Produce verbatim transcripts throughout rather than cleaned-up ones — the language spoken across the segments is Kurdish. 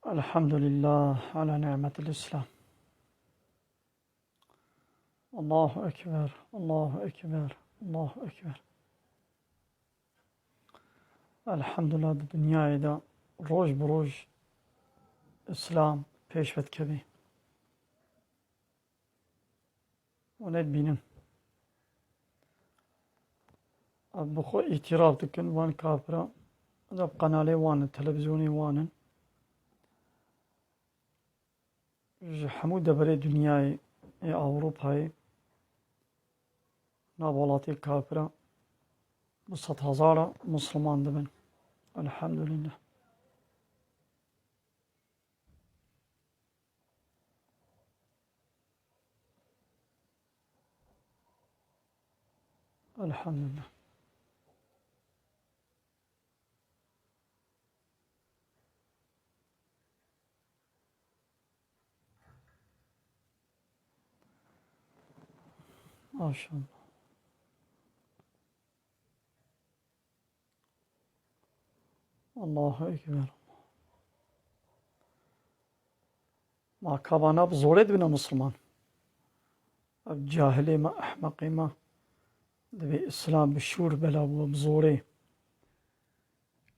Elhamdülillah ala nimetil Islam. Allahu Ekber, Allahu Ekber, Allahu Ekber. Elhamdülillah, di dinyayê de roj bi roj Îslam pêş ve dikeve. Hûn ê dibînin. Ev bi xwe îtiraf dikin, van kafira. Ev qenalê wan in, televîzyonê wan in. Ji hemû deverê dinyayê, ê Ewropayê, nav welatê kafira bi sedhezara Misliman dibin. Elhamdülillah. Elhamdülillah. Maşallah. Allahu Ekber. Ma ka vana bi zorê dibine Misliman. Ev cahilê me, ehmeqê me. Dibê Îslam bi şûr bela bû, bi zorê.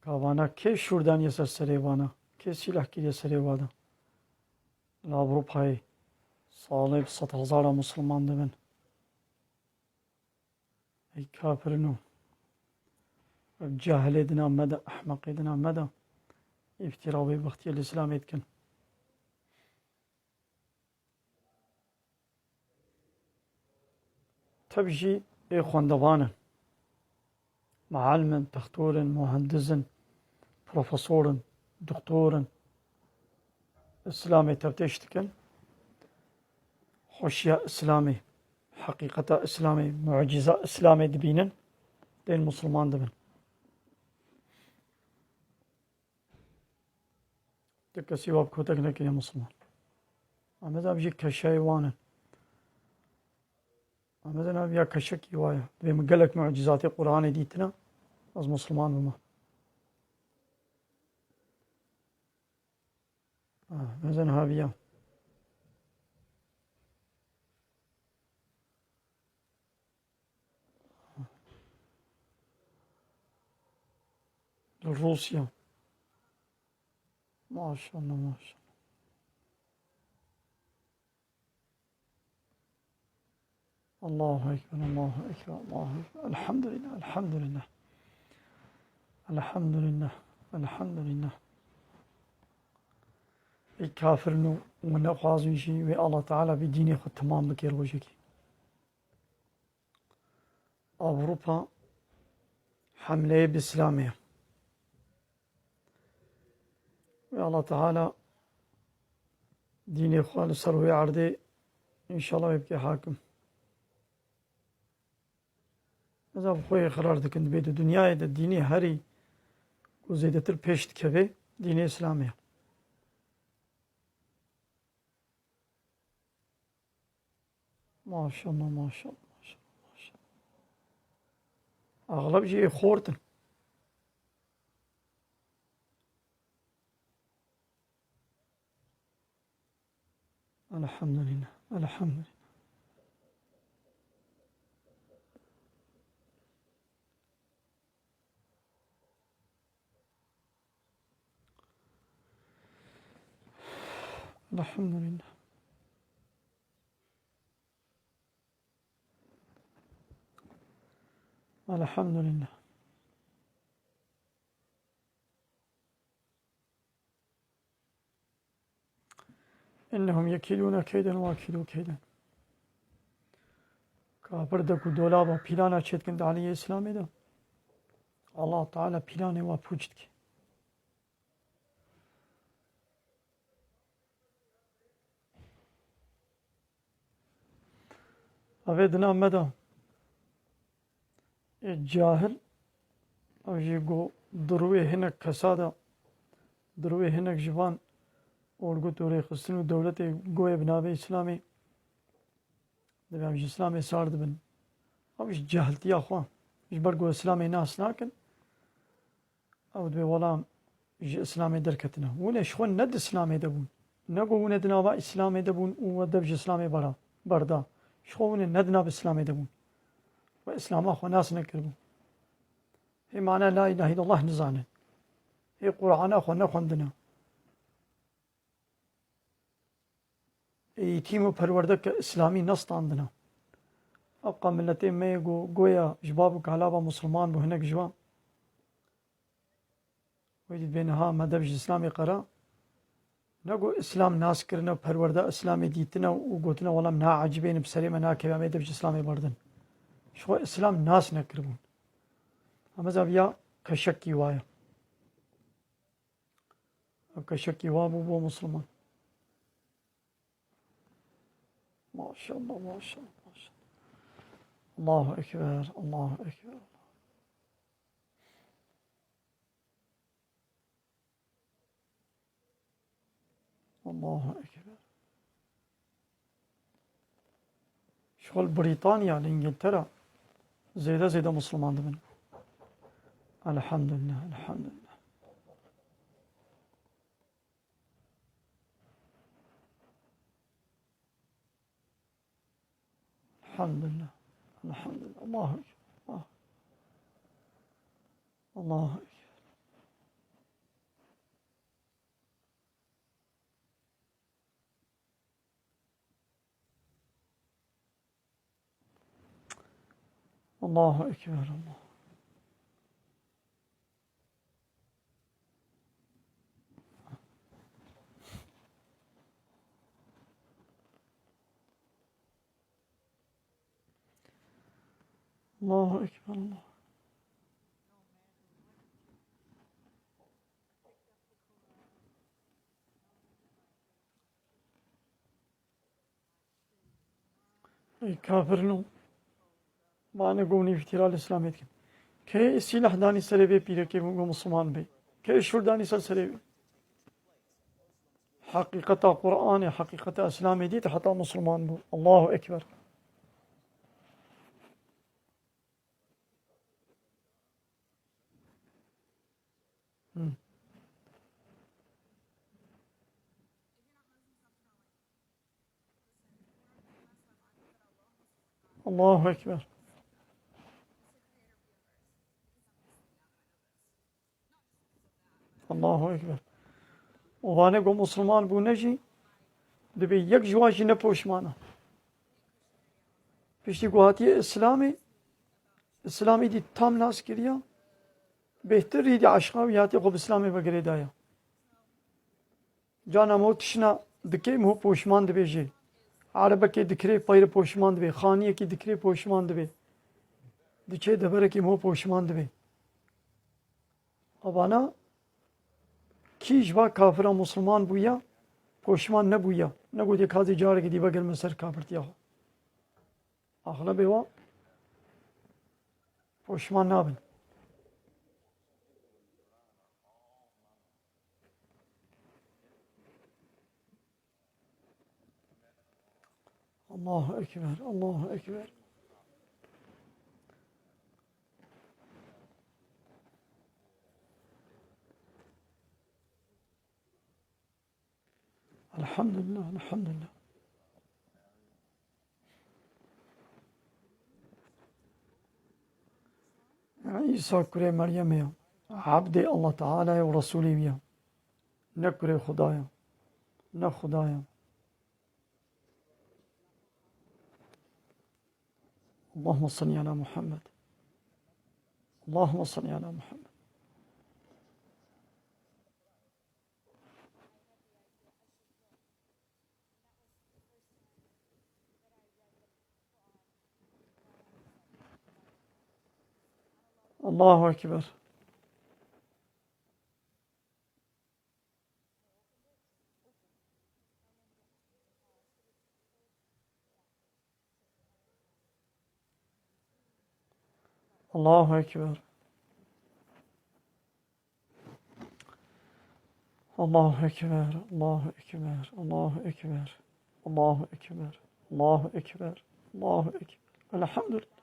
Ka vana kê şûr daniye ser serê vana? Kê sîlah kiriye serê vada? Li Ewropayê salê bi sed hezara Misliman dibin. Ey kafirino. Ev cahilê dina me de, ehmeqê dina me de îftira û bêbextiyê li Îslamê dikin. Tev jî ê xwendevan in. Mualim in, textor in, muhendis in, profesor in, doktor in. Îslamê tevtêş dikin. Xweşiya Îslamê, heqîqeta Îslamê, mucîza Îslamê dibînin, tên Misliman dibin. Tu kesî wa bi kotek nekiriye Misliman. Em ez ev jî keşeyê wan in. Em ez ev ya keşekî wa ye. Divê min gelek mucîzatê Qur'anê dîtina, ez Misliman bima. Ah, mezin haviya. Li Rûsya. Maşallah, maşallah. Allahu Ekber, Allahu Ekber, Allahu Ekber. Elhamdülillah, elhamdülillah. Elhamdülillah, elhamdülillah. Ê kafirno û nexwazin jî wê Allah Teala vê dînê xwe temam bike rojekê. Ewropa hemleyê bi Îslamê ye. Wê Allah Teala dînê xwe li ser wê erdê înşallah wê bike hakim. Ez bi xwe yê xirar dikin, dibê di dinyayê de dînê herî ku zêdetir pêş dikeve, dînê Îslamê ye. Maşallah, maşallah, maşallah, maşallah. Axleb jî ê xort in. Elhamdülillah, elhamdülillah. Elhamdülillah. Elhamdülillah. İnnehum yekîdûne keyden ve akîdû keyden. Kafir de ku dolaba pîlana çêdikin di aliyê Îslamê de, Allah Teala pîlanê wa pûç dike. Evê dina me de ê cahil, ew jî got, di rûyê hinek kesa de, di rûyê hinek ji van orgut û rêxistin û dewletê goyê bi navê Îslamê, dibê em ji Îslamê sar dibin. Ew ji cehiltiya xwe, ji ber ku Îslamê nas nakin, ew dibê welam ji Îslamê derketine. Hûn ê ji xwe ne di Îslamê de bûn. Ne ku hûn ê di nava Îslamê de bûn û we dev ji Îslamê bera, berda. Ji xwe hûn ê ne di nav Îslamê de bûn. We Îslama xwe nas nekiribû. Hê mana La ilahe illallah nizanin. Hê Qur'ana xwe nexwendine. Ê yetîm û perwerdeke Îslamî nestandine. Ewqa miletê me yê ku goya ji bav û kalava Musulman bû hinek ji wan. Wê dî dibê niha me dev ji Îslamê qera. Ne ku Îslam nas kirine, perwerda Îslamê dîtine û gotine, wela min ha ecibê ne, bi serê me nakeve, em ê dev ji Îslamê berdin. Ji xwe Îslam nas nekiribûn. Em ez ev ya keşekî wa ye. Ev keşekî wa bû, bû Musulman. Maşallah, maşallah, maşallah. Allahu Ekber, Allahu Ekber. Allahu Ekber. Ji xwe li Brîtanya, li Îngiltera zêde zêde Musulman dibin. Elhamdulillah, elhamdulillah. Elhamdülillah. Elhamdülillah. Allahu Ekber. Allah. Allahu Ekber. Allahu Ekber, Allah. Allahu Ekber, Allah. Ey kafirino. Mane gon îftîra li Îslamê dikin. Kê sîleh danî serê vê pîrekê bû, go Musulman bê? Kê şûr danî ser serê wî? Heqîqeta Qur'anê, heqîqeta Îslamê dît, heta Musulman bû. Allahu Ekber. Hı. Allahu Ekber. Allahu Ekber. Û vane ku Musulman bûne jî, divê yek ji wan jî ne poşman e. Piştî ku hatiye Îslamê, Îslamê dî tam nas kiriya, bêhtir îdî eşqa wî hatiye xwe bi Îslamê ve girêdaya. Cana mo tişna dikê mo poşman dibê jê. Erebekê dikirê peyre poşman dibê. Xaniyekî dikirê poşman dibê. Diçê deverekî mo poşman dibê. Evana kî ji va kafira Musulman bûya, poşman nebûya. Negotê ka zî carekê dî vegerime ser kafirtiya xwe. Axlebê wa poşman nabin. Allahu Ekber, Allahu Ekber. Elhamdülillah, elhamdülillah. Îsa kurê Meryemê ye. Ebdê Allah Teala ye û Resûlê wî ye. Ne kurê Xuda ye. Ne Xuda ye. Allahümme salli ala Muhammed. Allahümme salli ala Muhammed. Allahu Ekber. Allahu Ekber. Allahu Ekber, Allahu Ekber, Allahu Ekber, Allahu Ekber, Allahu Ekber, Allahu Ekber. Elhamdülillah.